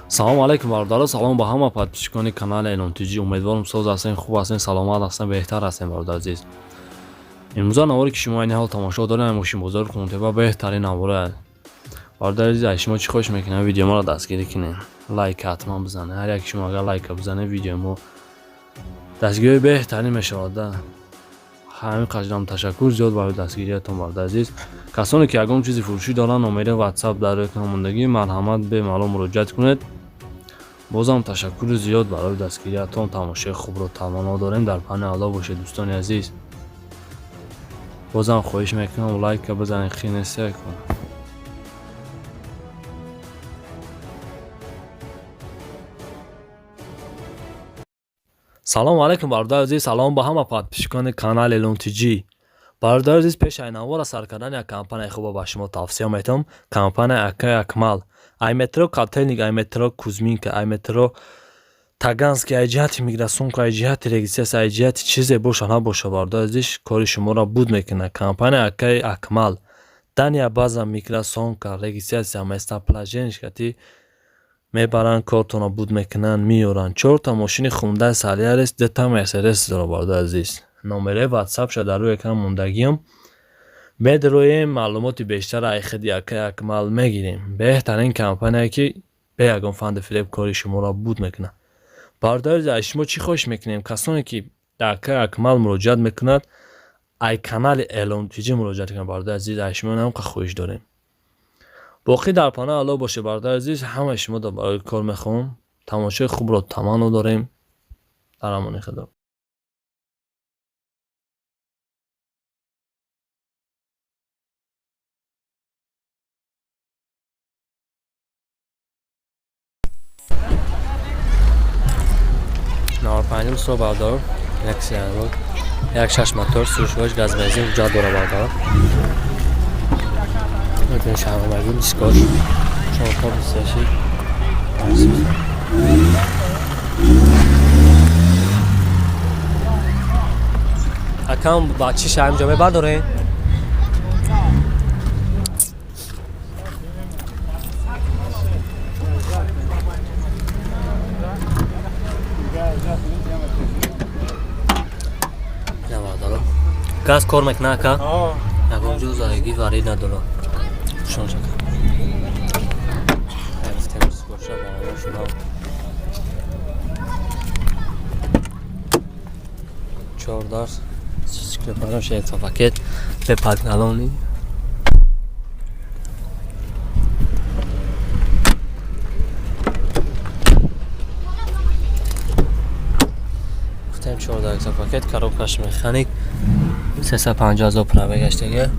Салому алайкум, бародаро, салом ба ҳама подписчикони канали Элон ТЖ. Умедворам, соз ҳастем, хуб ҳастем, саломат ҳастем, беҳтар ҳастем, бародар азиз. Имрӯза наворе, ки шумо айни ҳол тамошо дорем, мошинбозори Қумтепа, беҳтарин навора. Бародари азиз, аз шумо чӣ хоҳиш мекунем? Видео моро дастгирӣ кунем, лайк ҳатман бизанед. Ҳар яки шумо агар лайка бизанед, видеои мо дастгириҳои беҳтарин мешавад. Да ҳамин қадрам ташаккур зиёд барои дастгириятон, бародари азиз. Касоне ки ягон чизи фурӯшӣ доранд, номери ватсап дар рӯи мондагӣ, марҳамат, бемалол муроҷиат кунед. Бозам ташаккури зиёд барои дастгириятон. Тамошои хубро таманно дорем. Дар паноҳи Аллоҳ бошед, дӯстони азиз. Бозам хоҳиш мекунам, лайка бизанед, хинесе кун. Салому алайкум, бародари азиз, салом ба ҳама подписчикони канали Элон ТЖ. Бародари азиз, пеш ай навора сар кардан як компанияи хуба ба шумо тавсия метавам. Компания Акай Акмал. Ай метро Котельник, ай метро Кузьминка, ай метро Таганский, ай ҷиҳати миграционка, ай ҷиҳати регистрация, ай ҷиҳати чизе боша набоша, бародари азиз, кори шуморо буд мекунад. Компания Акай Акмал. Дания база, миграционка, регистрация, местоположение мебаранд, кортонро буд мекунанд, меёранд. Чорта мошини Хундай Солярис, дута Мерседес дора, бародари азиз. Номераи ватсапша дар рӯи экран мондагиам. Медроем, маълумоти бештар ай худи Акай Акмал мегирем. Беҳтарин компания, ки бе ягон фанду фиреб кори шуморо буд мекунад. Бародари азиз, аз шумо чӣ хоҳиш мекунем? Касоне ки дар Акай Акмал муроҷиат мекунад, ай канали Элон ТЖ муроҷиат кунад, бародари азиз, аз шумо ҳамқа хоҳиш дорем. Боқӣ дар паноҳи Аллоҳ бошед, бародари азиз. Ҳамаи шумо барои кор мехоҳам. Тамошои хубро таманно дорем. Дар амони Худо. 95-ум сол, бародаро, як сианрод, як шаш мотор, сӯшвош, газ, бензин, ҳуҷҷат дора, бародаро. Метавонед шаҳрмагӣ, дискош чорта бисташи. Акам, ба чӣ шаҳр ҷо мебардорем? Газ кор мекуна, ака? Ягон ҷо заягӣ варид надора. Шон шака. Боша, бародар, шумо. Чордар шеца пакет бе пакналони. Гуфтем, 14 пакет, коробкаш механик, 350 000 пробегаш дига.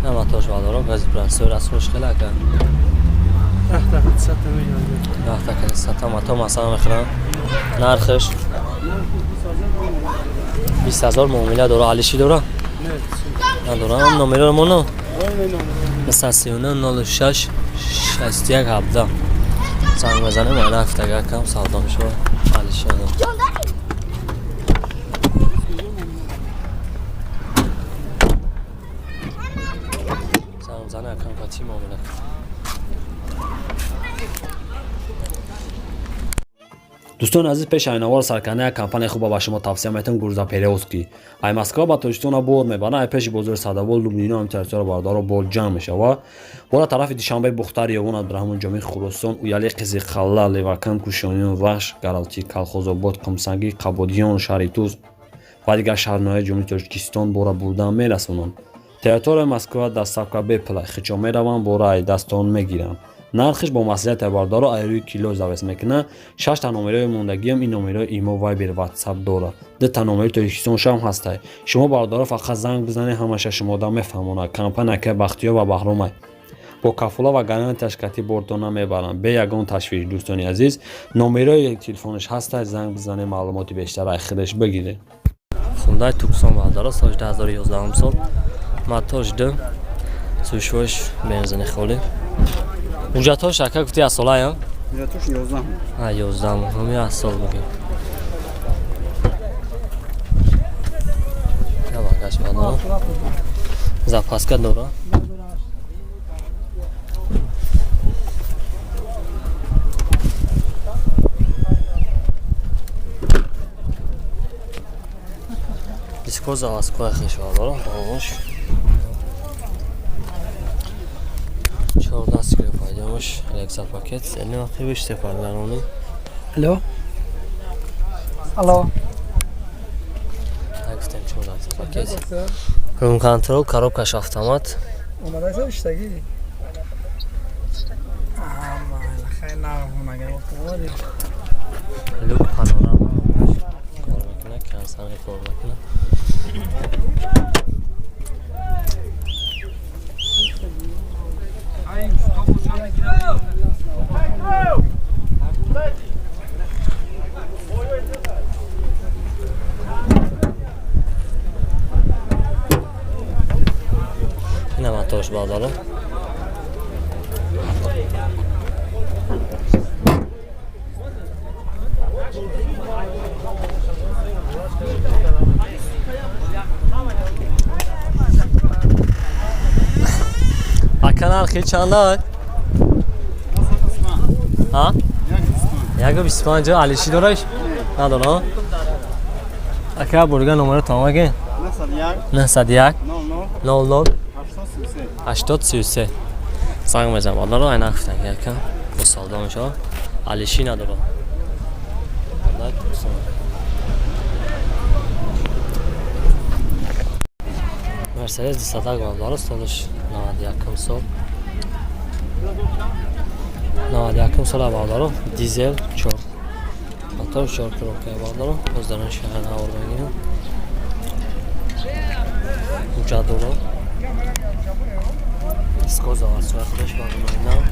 Наматош, бародаро, гази простой, расхош хеле, ака. 10 та кали сата мато масала мехӯрам. Нархаш 20 000, муомила дора, алиши дора? Надора. Номеро моно? 39 06 61 17. Занг мезанем, айна ҳафтага кам савдо мешавад. Алиши надора. Занг зане, акам кати муомила. Дӯстони азиз, пеш айнавор саркарда як компанияи хуба ба шумо тавсия метавон: Грузоперевозки. Ай Москва ба Тоҷикистона бор мебаранд, ай пеши бозори Садовод, Лубнино, ҳам территория, бародаро, бор ҷамъ мешавад. Бора тарафи Душанбе, Бухтар, Ёвон, Абдураҳмон Ҷомӣ, Хуросон, Уяли, Қизиқалла, Левакан, Кушониён, Вахш, Гаралтӣ, Калхозобод, Қумсангӣ, Қабодиён, Шаҳри ва дигар шаҳрноҳияи Ҷумҳурии Тоҷикистон бора бурдан мерасонанд. Территорияи Москва доставка бепула, хичо мераванд, бора ай дастон мегиранд. Нархиш бо маслиҳати, бародаро, ай рӯи кило завес мекунад. Шашта номерои мондагиам, ин номерои имо, вайбер, ватсап дорад. Дута номери Тоҷикистоншам ҳастай. Шумо, бародаро, фақат занг бизанед, ҳамаша шумода мефаҳмонад. Компания ака Бахтиёр ва Баҳромай бо кафола ва гарантияш кати бортона мебаранд, бе ягон ташвиш. Дӯстони азиз, номерои телефонаш ҳастай, занг бизанед, маълумоти бештар ай худаш бигиред. Хундай Туксон, бародаро, соли 2011 сол. Мотор 2. Сӯшвош бензини холӣ. Ҳуҷҷатҳош ака гуфти аз солая? Ҳуҷҷатҳош 11 моҳ. А 11 моҳ, ҳами аз сол бигем. Багаж бадора. Запаска дора. Диско заводской хеш бадора, балонш. 14 кило пайдомаш, электропакет, эли вақти сепаргарони. Алло. Алло. Гуфтем 14 пакет. Рум контрол, коробкаш автомат. Омадаса иштаги. Люк панорама кор мекунад, кансани кор мекунад. Ина моторш бардора. Ака нархи чанд? Ҳа? 125. Алиши дораш? Надора? Ака бурга номера тамоге? 901 00 80 33. Занг мезанам бардора, айна гуфтан ки ака бо савдо мешава. Алиши надора. Мерседес 201 бардора, солаш 91 сол. 91 сола бардора, дизел 4. Мотор 4 коробка бардора, боз дар шаҳр навор мегирем. Ҳуҷҷат дора. Диско заводской худаш барномаи нав.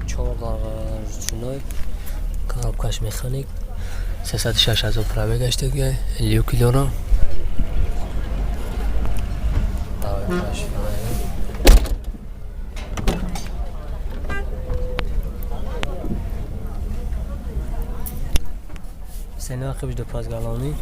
4 дар ручной, коробкаш механик. 306 ҳазор пробег гаштагӣ, люки дора. Давай. Сена қибш ду пазгалонӣ.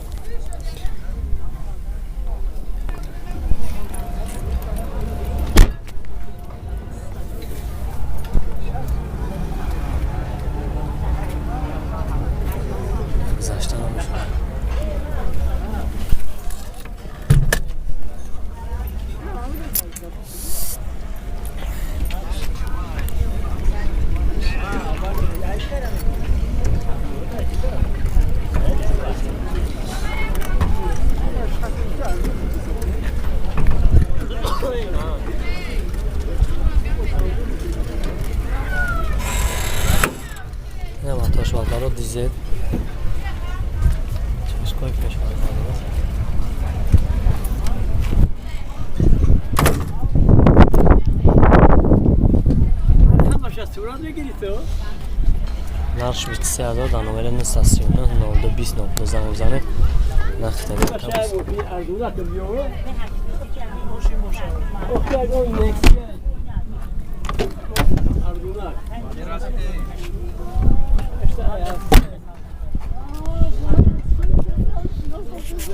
Гузашта намешавад. Ина мотор бардора, дизел. Чашкои пеш бардора. Ҳамаш аз сурат мегирӣ ту? Нархш 23 ҳазор, дар номери 939 02 20 02 занг бизанед. Нархи Арзунакам биёва. Арзунак.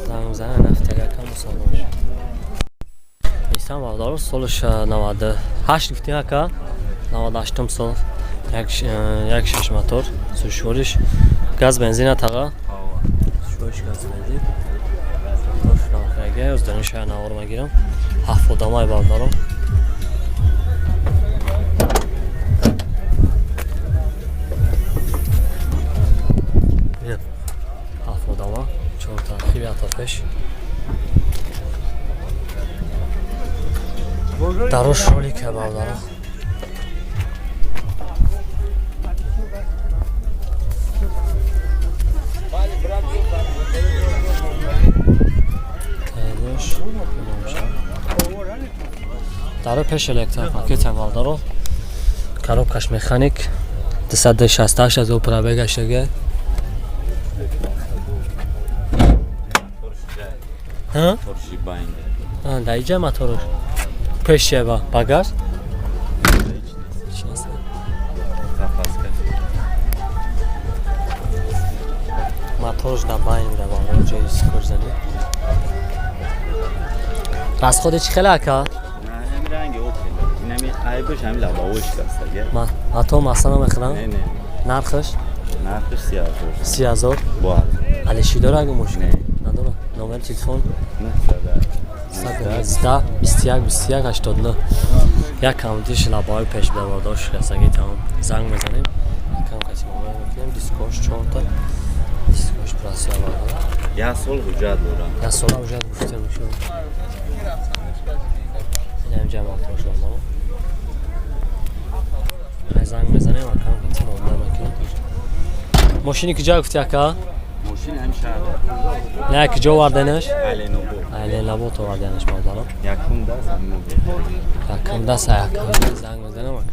Занг бизанед, нархи тагакам мусаллам мешавад. Ниссан бардора, солаш 98 гуфтем ака? 98 сол. 1.6 мотор, сӯшвориш газ бензин таға. Сӯшвориш газ бензин. Мотор оз дар ин шаҳр навор мегирам. Ҳафт одамай бардорам. Ҳафт одама, чор тархиб, як пеш. Дарош ролика бардорам. Даро пеш электропакет бардаро. Коробкаш механик. 268 ҳазор пробег гаштага. Ҳа? Моторши байнде. А, дар иҷа моторш. Пеш чеба? Багаж? Ҳеч нест. Ҳеч нест. Запаска. Моторш дар байн буда, барои ҷои скорзанӣ. Расходи чӣ хеле, ака? На, ҳами ранги Опел. Инами айбаш ҳами лабовош кастага. Мотор масла намехӯрам? Не, не. Нархаш? Нархаш 30 000. 30 000. Бо арзон. Алиши дора агу мошин? Не. Надора. Номери телефон? 919. 19 21 21 89. Як камдиш лабаҳои пеш бавардор шикастагӣ, тамом. Занг мезанем, кам каси муомила мекунем. Дискош чорта дискош прасия, бардор. Як сол ҳуҷҷат дорам. Як сола ҳуҷҷат гуфтем. Шуд, инам ҷамоатҳо шуд. Занг мезанем, акам каси муомила мекунем. Мошини куҷа гуфти, ака? Мошин ҳами шаҳр. Не, куҷо оварданаш? Аленобод. Айленабод оварданаш, модарам. Якум даст ҳами. Якум даст, якум. Занг мезанам, акам.